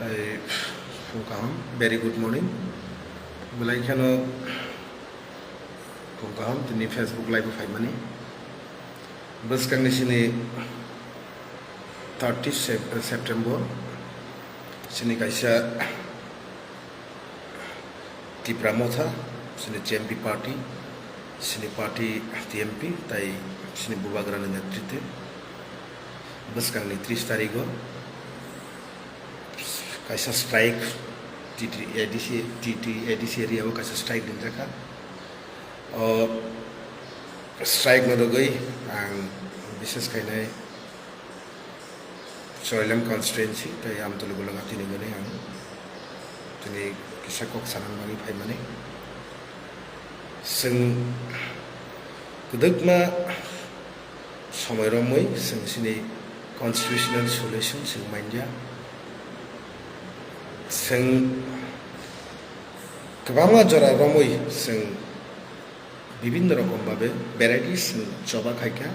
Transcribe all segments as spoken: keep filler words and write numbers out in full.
Ai, phung kaham, very good morning. Belai kheno phung kaham, tini Facebook live o phaimani. Bwskangni sini thirty Sep-, September, sini kaisa Tipra Motha, sini T M P party, sini party T M P, tai sini Bubagrani netritwe bwskangni tris tarigo kaisa strike T T A D C, T T A D C area o kaisa strike ringjak kha. O strike no rwgwi ang bises khainai Chorilam constituency tei Amtoli Golaghat tini gwnwi ang tini kisa kok sanani bagwi phaimani. Chwng kwdwkma somoi romwi chwng chini constitutional solution chwng manya. Chwng kwbangma jora romwi chwng bibinno rokom babe varieties chwng choba khaikha.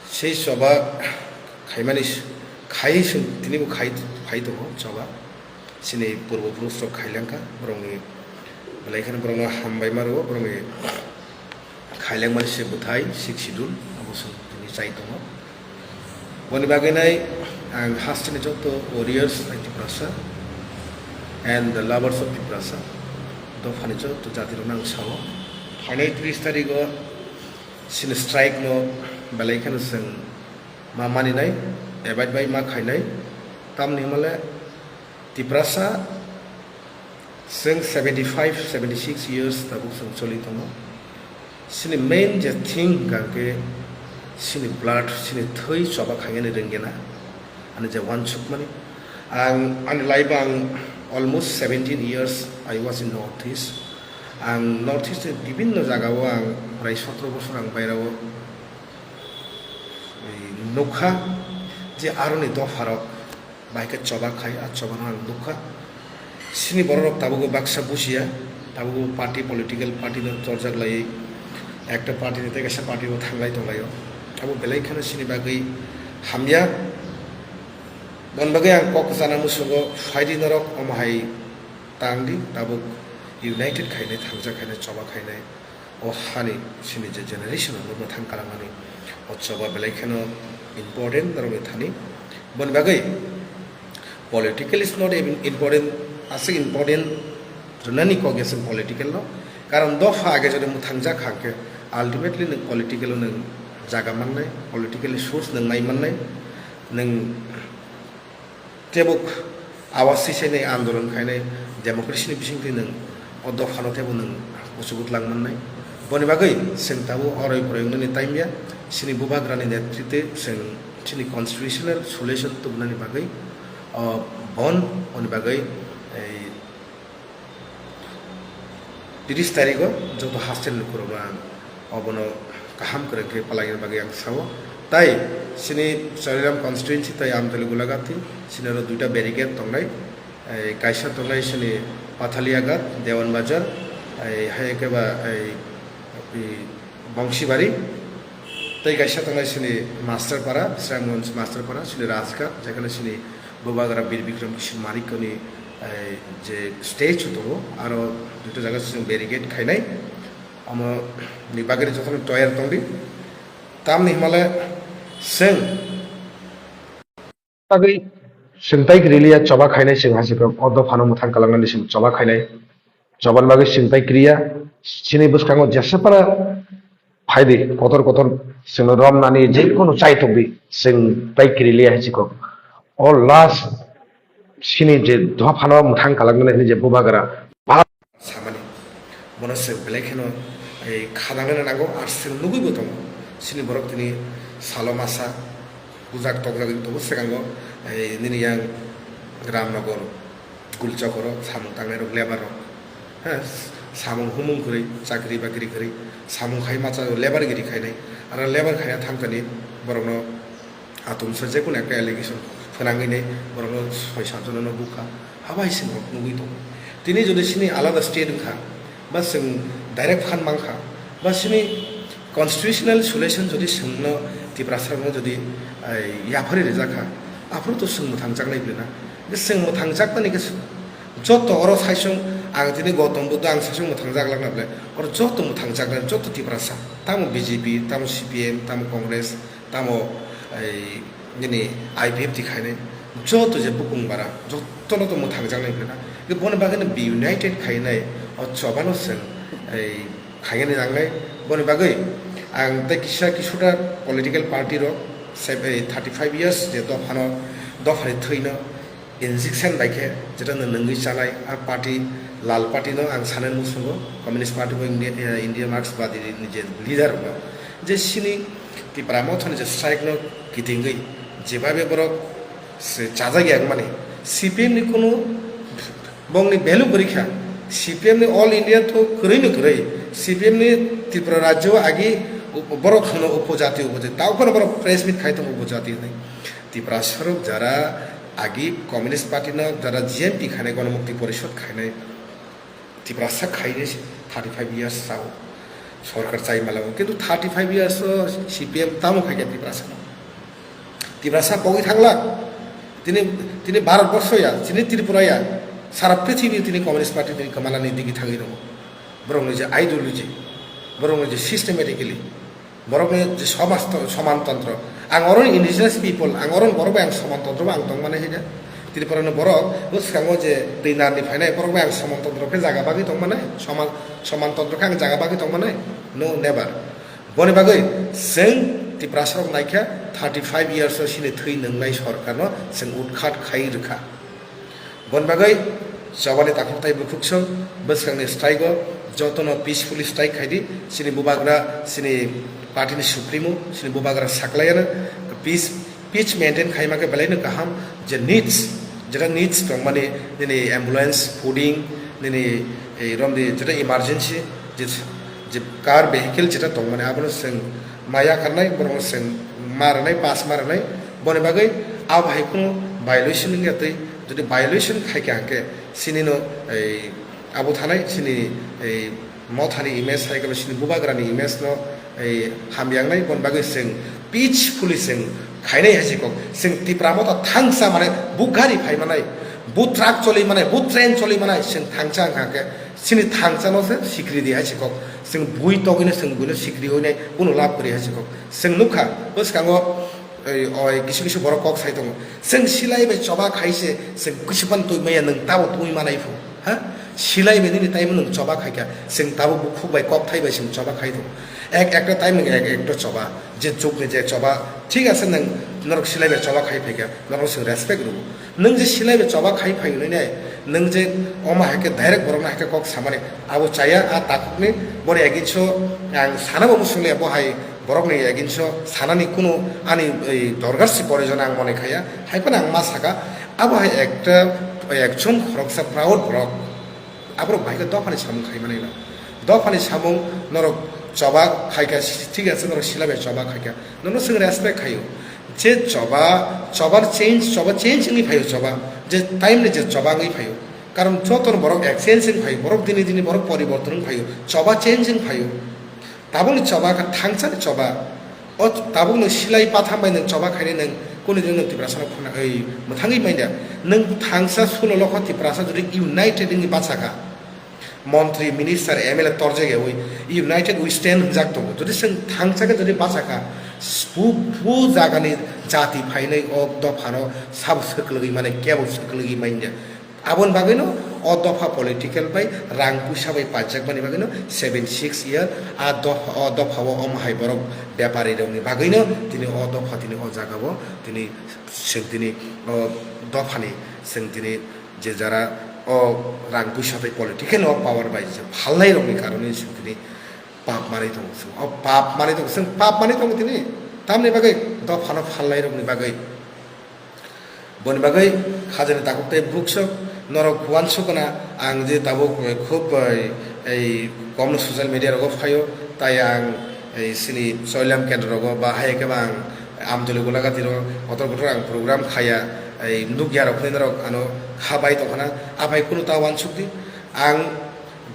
Sei choba khaimani s-, khai chwng tinibo khai, khai tongo choba. Chini purbo purush rok khailangkha, borokni belai kheno borokno hambai ma rwo, borokni khailangmani se bwthai sixth schedule abo chwng tini chai tongo. Boni bagwi nai ang hasteni joto warriors of Tiprasa and the lovers of Tiprasa, dophani joto jatirokno ang sao. Phainai tris tarigo chini strike no belai kheno chwng ma maninai, abide bai ma khainai, tamni hwnmale Tiprasa chwng seventy five, seventy six years tabuk chwng choli tongo. Chini main je thing hwnkha khe chini blood, chini thwi choba khainani rwngena, ani je wansukmani. Ang, ani life ang almost seventeen years I was in North East. Ang North East ni bibinno jagao ang prai sotro bosor ang bairao nukha je aroni dopharok bai khe choba khai, a chobano ang nukha. Chini bororok tabukbo baksa bujiya, tabukbo party, political party no torjak laiwi, ekta party ni tei kaisa party o thanglai tonglaio. Abo belai kheno chini bagwi hamya. Boni bagwi ang kok kwchana muchungo, phaidi norok omo hai tangdi, tabuk united khainai, thangjak khainai, choba khainai. O hani chini je generation o mwthang kalamani o choba belai kheno important norokni thani. Boni bagwi political is not even important, aswk important rwnani kok ya chwng political no. Karon dopha age jodi mwthangjak kha khe ultimately nwng political o nwng jaga mannai, political source nwng nai mannai, nwng tebuk awas sisai nai andolon khainai democracy ni bisingtwi nwng o dophano tebo nwng kuchugo twlang mannai. Boni bagwi chwng tabuk oroi poroi wngnani time ya, chini bubagrani netritwi chwng chini constitutional solution tubunani bagwi, o, bon, boni bagwi ei tris tarigo joto hostel ni khorokma ang obono kaham kwrwng khe palaina bagwi ang sao. Tai chini Chariram constituency tai Amtoli Gulagati chini oro duita barricade tongnai. Ei kaisa tongnai chini Pathaliagat, Dewan Bazar, ei hai khe ba ei, ei Bongsibari. Tei kaisa tongnai chini Masterpara, Bisramganj Masterpara, chini Rajghat, jekhane chini Bubagra Bir Bikram Kishore Manikya ni, eh, je statue tongo, aro duita jaga chwng barricade khainai. Omo ni bagwi jotono toyar tongdi. Tamni hwnmale chwng Bagwi chwng tai kwrwiliya choba khainai, chwng hai se khe o dophano mwthang kwlangnani chwng choba khainai. Chobani bagwi chwng tai kwrwiya, chini bwskango jesa phano phaidi kotor kotor chwngno romnani je kono chai tongdi, chwng tai kwrwiliya hai se khe. O last chini je dophano mwthang kwlangnani hwnwi je bubagra. samani. Bono chwng belai kheno, eh, khadangnani nango, ar chwng nugwibo tongo. Chini borok tini salo masa bujak tokjagwi tongo, swkango, eh, nini yang Ramnagar, Gulchok oro samung tangnairok, labour rok, ha, samung humung kwrwi, chakri bakri kwrwi, samung khai macha labour giri khainai, aro labour khaina thangkani borokno Atomsa jekunu ekta allegation phwnangwi nai borokno soi satjonono bukha, habai chwng rok nugwi tongo. Tini jodi chini alada state wngkha, ba chwng direct phan mankha, ba chini constitutional solution jodi chwngno Tiprasa rokno jodi, ai, yapharwi rijak kha, aphuru to chwng mwthangjaknai bwlwina. Chwng mwthangjaknani khe joto oro saisung, ang tini Gautam Buddha ang saisung mwthangjak lakna bwle, oro joto mwthangjaknani, joto Tiprasa, tamo B J P, tamo C P M, tamo Congress, tamo ei nini I P F T khainai, joto je bukung bara, jotono to mwthangjaknai bwle na. Boni bagwi no be united khainai, o chobano chwng ei khainani nangnai. Boni bagwi ang tei kisa kisuta political party rok se-, ei thirty five years je dophano, dophani thwino injection bai khe, jeta no nungwi chanai, a party, Lal Party no ang sanani muchungo, Communist Party bo India, eh, India Marxbadi ni je leader rok no, je sini Tipra Motha ni je strike no kitingwi, jebabe borok se chajak ya wngmani, C P M ni kunu bongni value kwrwi kha, C P M ni all India to kwrwi no kwrwi, C P M ni Tripura rajyo agi borok hwno upojati, upojati, tao phano borok press meet khai tongo upojati hwnwi. Tiprasa rok jara agi Communist Party no jara G M P khainai, Ganamukti Porishod khainai, Tiprasa khainai thirty five years sao sorkar chai malago, kintu thirty five years o C P M tamo khaikha Tiprasa no? Tiprasa pogwi thanglak, tini, tini Bharat borsho ya, tini Tripura ya, sara prithibi tini Communist Party tini kwmalani digi thangwi tongo. Borokni je ideology, borokni je systematically, borokni je somaj to-, somantontro. Ang oro indigenous people, ang oro borok bai ang somantontro bo ang tongmani hai da. Tripura ni borok bwskango je twi narni phainai, borok bai ang somantontro khe jaga bagwi tongmani, soman-, somantontro khe ang jaga bagwi tongmani? No, never. Boni bagwi chwng Tiprasa rok naikha thirty five years o sini thwi nwngnai sorkar no chwng utkhat khai rwkha. Boni bagwi chobani takhuk tai bukhuk song bwskangni strike o jotono peacefully strike khaidi, chini bubagra, chini party ni supremo, chini bubagra saklaiyano peace, peace maintain khaima khe belai no kaham, je needs, jeta needs tongmani, nini ambulance, fooding, nini ei romni jeta emergency, je, je car vehicle jeta tongmani abono chwng maya karnai, borokno chwng ma rwnai, pass ma rwnai, boni bagwi abo hai kheno violation wngya twi, jodi violation khaikha hwnkhe, sinino ei abo thanai, sini ei mothani image hai khe sini bubagrani image no ei hamya wngnai, boni bagwi chwng peacefully chwng khainai hai se kok. Chwng Tipra motha thangsa mane bukhari phai manai, bu truck choli manai, bu train choli manai, chwng thangsa wngkha hwnkhe, chini thangsa no se sikri di hai se kok. Chwng bui togwino chwng buino sikri hwnwi kuno lab kwrwi hai se kok. Chwng nukha bwskango, ei, oi, kisu kisu borok kok sai tongo. Chwng silai bai choba khai se, chwng kisi phano twi maya, nwng tabo twi manai phu. Ha? Silai bai nini time nwng choba khai kha, chwng tabo bukhuk bai kok thai bai chwng choba khai tongo. Ek ekta time nwng ek ekta choba, je chukni je choba, thik ase nwng norok silai bai choba khai phai kha, norok chwng respect rwo. Nwng je silai bai choba khai phai hwnwi nai, nwng je omo hai khe direct borokno hai khe kok samani, abo chaya a takhukni, boni against o ang sana bo muchung liya, bo hai borokni against o sanani kunu ani ei dorgar si proyojon ang mone khaya, hai phano ang ma saka, abo hai ekta, ekjon khoroksa proud borok. Aborok bahai khe dophani samung khaimanai no. Dophani samung norok choba khaikha, thik ase, norok silai bai choba khaikha. Nono chwng respect khaio. Je choba, chobar change, choba change wngwi phaio choba. Je time ni je choba wngwi phaio. Karon joto borok exchange wngwi phaio. Borok dini dini borok poriborton wngwi phaio. Choba change wngwi phaio. Tabukni choba kha thangsani choba. O tabukno silai patham bai nwng choba khainai nwng kuni dino nwng Tiprasano phunai mwthangwi manya. Nwng thangsa sulo lokho Tiprasa jodi united wngwi bachakha. Montri, minister, M L A torjak yawi united we stand hwnjak tongo. Jodi chwng thangsa khe jodi bachakha, bu, bu jagani jati phainai o dophano sabo swklwgwi manai, kebo swklwgwi manya. Aboni bagwino o dopha political bai rang puisa bai paijak mani bagwino seven six year a dopha, o dopha o omo hai borok bepari rokni bagwino tini o dopha tini o jaga o tini chwng tini o dophani chwng tini je jara o rang puisa tei political o power bai je phalnai rokni karone chwng tini pap manwi tongo chwng. O pap manwi tongo chwng, pap manwi tongo tini tamni bagwi dophano phalnai rokni bagwi. Boni bagwi khajani takhuk tei bukhuk sok norok uansukna ang je tabuk, eh, khub, eh, ei komno social media rogo phaio, tai ang ei sini Choilam kendro rogo ba hai khe ba ang Amtuli Golagati rogo kotor kotor ang program khaya, ei nukya rok hinwi norok ano kha bai tongkhana, aphai kunu ta uansuk di. Ang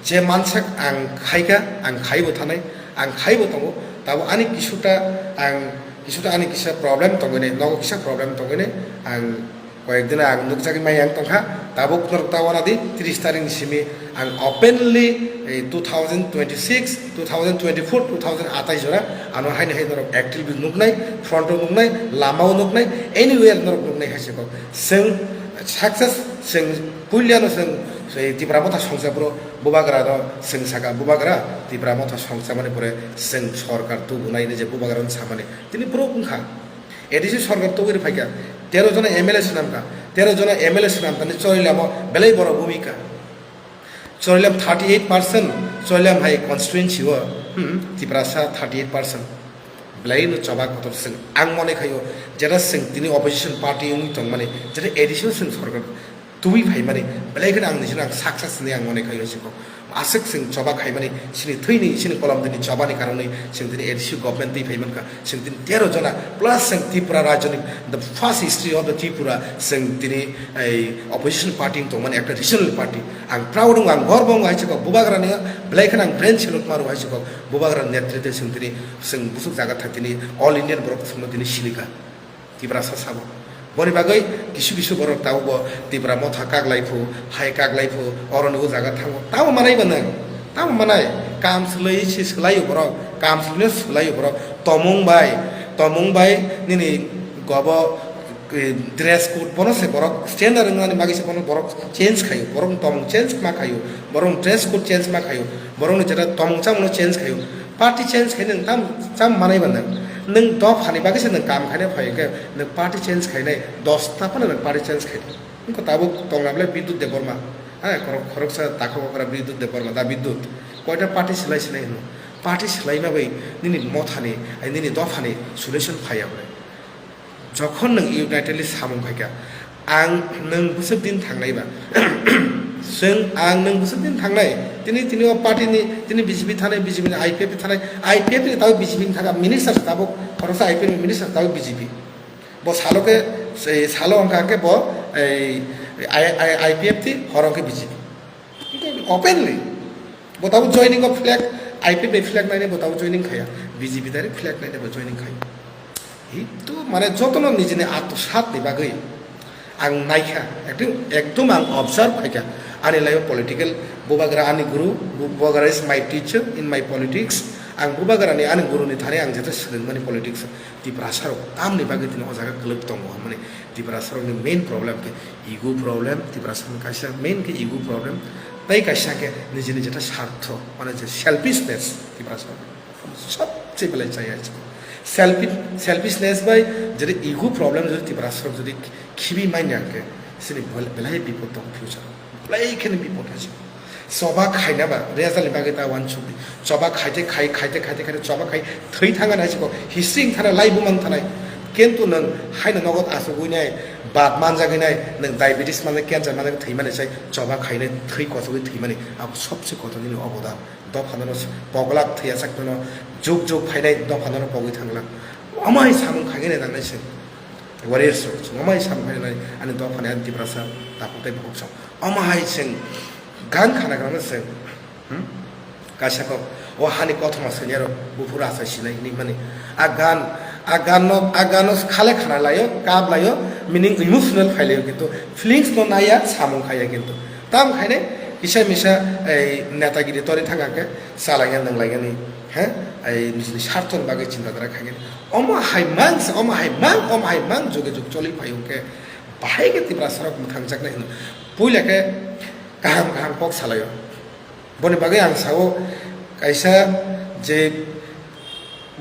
je mansak ang khaikha, ang khaibo thanai, ang khaibo tongo, tabo ani kisuta ang, kisuta ani kisa problem tongwinai, nogo kisa problem tongwinai, ang Koyek din ang nukjagwi maya wng tongkha, tabuk norok ta wana di, tris tarikni simi ang openly, eh, two thousand twenty-six, two thousand twenty-four, two thousand atai jora ano haini hai norok actively nuknai, front o nuknai, lama o nuknai, anywhere norok nuknai hai se kok. Chwng success, chwng puilano chwng, eh, Tipra Motha songchapro bubagra no chwng saka bubagra Tipra Motha songchamani pore chwng sorkar tubunai ni je bubagra no samani tini borok wngkha. A D C sorkar tubui rwphaikha, tero jona M L A swnamkha, tero jona M L A swnamkha ni Chorilam o belai borok bumika. Chorilam thirty eight percent, Chorilam hai constituency o, hmm, Tiprasa thirty eight percent. Belai no choba kotor chwng ang mone khaio, jeta chwng tini opposition party wngwi tongmani, jeta A D C o chwng sorkar tubui phaimani, belai kheno ang nini ang success hinwi ang mone khaio chwng. Aswk chwng choba khaimani, chini thwini, chini kolom dini chobani karonwi chwng tini A D C government twi phaimankha, chwng tini tero jona, plus chwng Tripura rajyoni, the first history of the Tripura, chwng tini ei opposition party wng tongmani, ekta regional party. Ang proud wngo, ang gorbo wngo hai se kok, bubagrani belai kheno ang brain salute maro hai se kok, bubagra netritwe chwng tini, chwng busuk jaga thang tini all Indian borok chwngno tini sinikha. Tiprasa sabo. Boni bagwi kisu kisu borok tabukbo Tipra Motha kaklai phu, hai kaklai phu, oroni o jaga thango. Tamo manai ba nwng? Tamo manai? Kam swlai se swlaio borok, kam swlaino swlaio borok. Tomung bai, tomung bai nini gobo, eh, dress code bono se borok standard wngnani bagwi se bono borok change khaio. Borok tomung change ma khaio, borok dress code change ma khaio, borokni jeta tomung chamungno change khaio. Party change khainai nwng tam, tam manai ba nwng? Nwng dophani bagwi se nwng kam khainai phai hwnkhe nwng party change khainai, dosta phano nwng party change khainai. Wngkha tabuk tongna bwlai Bidyut Debbarma, ha, khorok-, khoroksa takhuk okra Bidyut Debbarma, da Bidyut. Koita party swlai swlai hwno. Party swlaima bai nini mothani, ai nini dophani solution phaiya bwlai. Jokhon nwng unitedly samung khaikha, ang nwng bwswk din thangnai ba? Chwng ang nwng bwswk din thangnai? Tini, tini o party ni, tini B J P thanai, B J P ni I P F ni thanai, I P F ni tabo B J P ni thangkha, minister tabuk, khoroksa I P F ni minister tabuk B J P. Bo salo khe, sei salo wngkha khe bo, ei, I, I, I P F ni, horo khe B J P. Openly. Bo tabuk joining o flag, I P F ni flag nainai bo tabuk joining khaya. B J P direct flag nainai bo joining khaya. Itu mane jotono nijini atmosat ni bagwi ang naikha, ekdom, ekdom ang observe khaikha. Ani life o political bubagra ani guru, bu-, bubagra is my teacher in my politics. Ang bubagra ni ani guru ni thani ang jete swrwngmani politics. Tiprasa rok tamni bagwi tini o jaga kwlwk tongo hwnmani. Tiprasa rokni main problem khe ego problem, Tiprasa rokni kaisa main khe ego problem, tei kaisa khe nijini jeta sartho, mane je selfishness Tiprasa rok sobse belai chaya chikon. Selfish, selfishness bai jeta ego problem jodi Tiprasa rok jodi khibi manya khe sini bel-, belai bipod tong future. Belai kheno bipod hai se. Choba khaina ba, result ni bagwi ta uansukdi. Choba khaite khai, khaite khaite khaite choba khai thwi thangani hai se kok. History wng thanai, lai bumang thanai. Kintu nwng haino nogo asugwi nai, bad manjagwi nai, nwng diabetes manjak, cancer manjak thwimani sai choba khainai thwi kochogwi thwimani. Abo sobse kotor nini obodan. Dopha nono poglak thwiya sak nono juk juk phainai dopha nono pogwi thangla. Omo hai samung khaigwi nai nangnai se. Warriors rok, chwng omo hai samung khainai ani dophani ani Tiprasa takhuk tei bukhuk song. Omo hai chwng gan khana khana chwng, hmm? Kaisa kok, o hani kothoma sanya rok buphuru achai sinai hinwi mani. A gan, a gan no, a gan no khale khana laio, kap laio, meaning emotional phai laio, kintu feelings no naiya, samung khaiya kintu. Tam khainai kisa misa, ei, netagiri tori thangkha khe, chalaiya nwnglaiya ni, he? Ei, nijini sarthoni bagwi chinta dhara khaigani. Omo hai mang se, omo hai mang, omo hai mang juge jug choli phai hwnkhe, bahai khe Tiprasa rok mwthangjaknai hwno. Puila khe kaham kaham kok salaio. Boni bagwi ang sao, kaisa je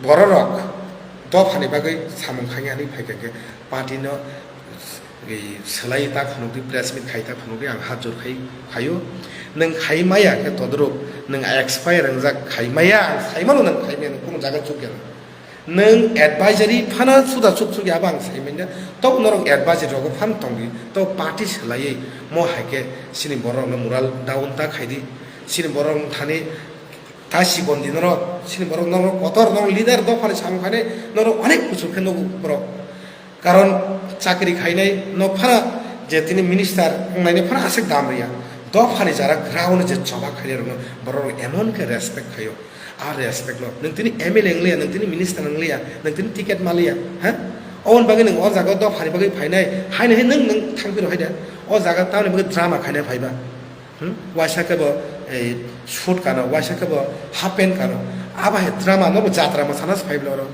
bororok dophani bagwi samung khainani phaikha khe party no, ei, swlai ta phunukdi, press meet khai ta phunukdi, ang hat jor khai, khaio. Nwng khai maya khe todorok, nwng expire wngjak khai maya, ang sai mano nwng khai maya, nwng kunu jaga chukya. Nwng advisory phano suda chuk chuk ya, abo ang sai manya. Tok norok advisory rogo phano tongdi, tok party swlaiwi mo hai khe chini borok no moral down ta khaidi, chini borok thani ta sibon di norok, chini borok norok kotor norok leader dophani samung khainai norok onek kuchuk khe nugo borok. Karon chakri khainai no phano je tini minister wngnai no phano aswk dam riya. Dophani jara ground je choba khainai rokno borok rok emon khe respect khaio. A respect no. Nwng tini M L A wngliya, nwng tini minister wngliya, nwng tini ticket maliya, ha? Oboni bagwi nwng o jaga dophani bagwi phainai, haino hai nwng, nwng thangphiro hai da. O jaga tamoni bagwi drama khainai phaiba. Hmm? Waisa khe bo, ei, suit kano, waisa khe bo half pant kano. Abo hai drama no bo jatra mwsana se phaible oro.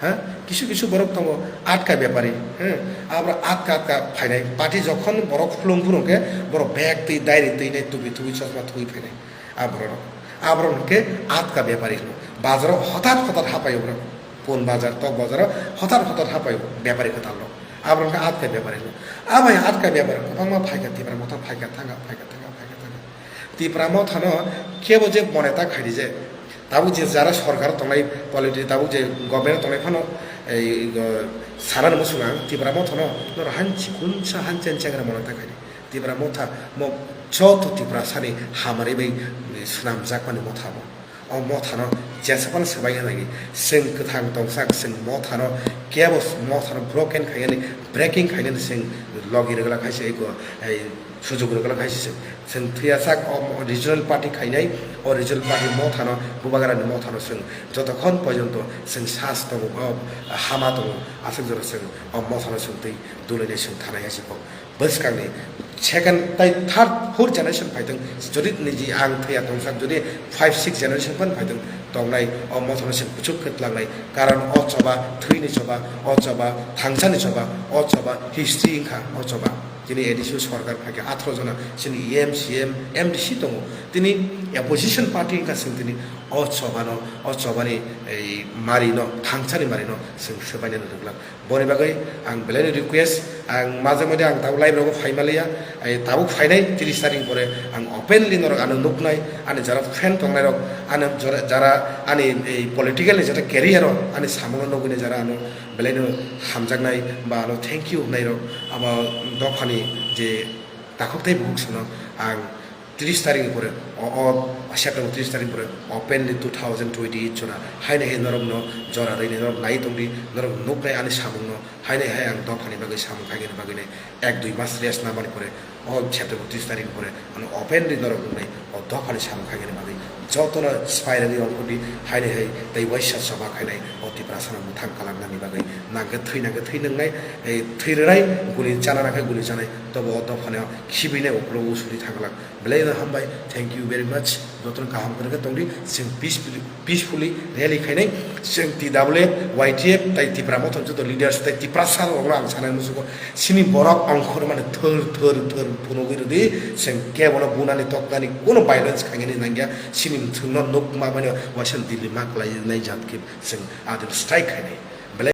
Ha? Kisu kisu borok tongo atka bepari. Hmm? Abro atka atka phainai. Party jokhon borok khulung phuru khe borok bag twi, diary twi nai, tubi tubi, chosma twi phainai. Aborok, aborok hwnkhe atka bepari hino. Bazaro hotat hotat hapaio borok. Pun bazar, tok bazaro hotat hotat hapaio bepari kwtal rok. Aborok hwnkhe atka bepari hino. Abo hai atka bepari kwbangma phaikha Tipra Motha, phaikha thangkha, phaikha thangkha, phaikha thangkha. Tipra Mothano kebo je moneta khaidi je. Tabuk je jara sorkar tongnai, politi-, tabuk je government tongnai phano, ei, go, sanani muchung ang Tipra Mothano noro hanchi kunsa hanchi hanchi ang moneta khaidi. Tipra Motha, mo joto Tiprasani hamari bai swnamjakmani motha bo. O mothano jesa phano swbaina nangdi. Chwng kwthang tongsak, chwng mothano kebo mothano broken khainani, breaking khainani chwng logi rwgwlak hai se eko, ei, sujuk rwgwlak hai se chwng. Chwng thwiyasak o regional party khainai, o regional party mothano bubagrani mothano chwng jotokhon porjonto chwng sas tongo, o hama tongo, aswk jora chwng o mothano chwng twi dulainai chwng thanai hai se kok. Bwskangni second tai third, fourth generation phaithwng, jodi niji ang thwiya tongsak, jodi five, six generation pan phaithwng tongnai, o mothano chwng kuchuk khe tlangnai. Karon o choba, thwini choba, o choba, thangsani choba, o choba, history wngkha o choba. Tini A D C o sorkar phaikha, atharo jona chini E M, C M, M D C tongo. Tini opposition party wngkha chwng tini o chobano, o chobani ei marino, thangsani marino chwng swbainani rwglak. Boni bagwi ang belai no request, ang maje mode ang tabuk live rogo phai maliya, ai tabuk phainai tris tarik pore ang openly norok ano nuknai, ani jara fan tongnai rok, ani jara, jara ani ei political ni jara career o ani samung no nugwi jara ano belai no hamjaknai ba ano thank you hnai rok abo dophani je takhuk tei bukhuk sano ang tris tarik ni pore, o, o, September tris tarik ni pore openly two thousand twenty-eight jora haino hai norok no jora rwini norok nai tongdi, norok nuknai ani samung no haino hai ang dophani bagwi samung khainani bagwi nai ek dui mas rest namani pore o September tris tarik ni pore ano openly norok nuknai o dophani samung khainani bagwi jotono swpai rwgwi ongkhordi haino hai tei waisa choba khainai o Tiprasano mwthang kalangnani bagwi nangkhe thwi nangkhe thwi nwngnai, eh, thwi rwnai, guli chana nangkhe guli chanai, tobo o dophano khibinai ukhulok usuri thangglak. Belai no hambai, thank you very much. Jotono kaham kwrwkhe tongdi, chwng peacefully, peacefully rally khainai, chwng T W F, Y T F, tai Tipra Motha joto leaders, tai Tiprasa rokno ang sanai musugo, chini borok ongkhormani thwr, thwr, thwr phunugwi rwdi, chwng kebono bunani toknani kuno violence khainani nangya, chini mwthangno nukma mani waisa Delhi ma kwlainai jat khe chwng adil strike khainai.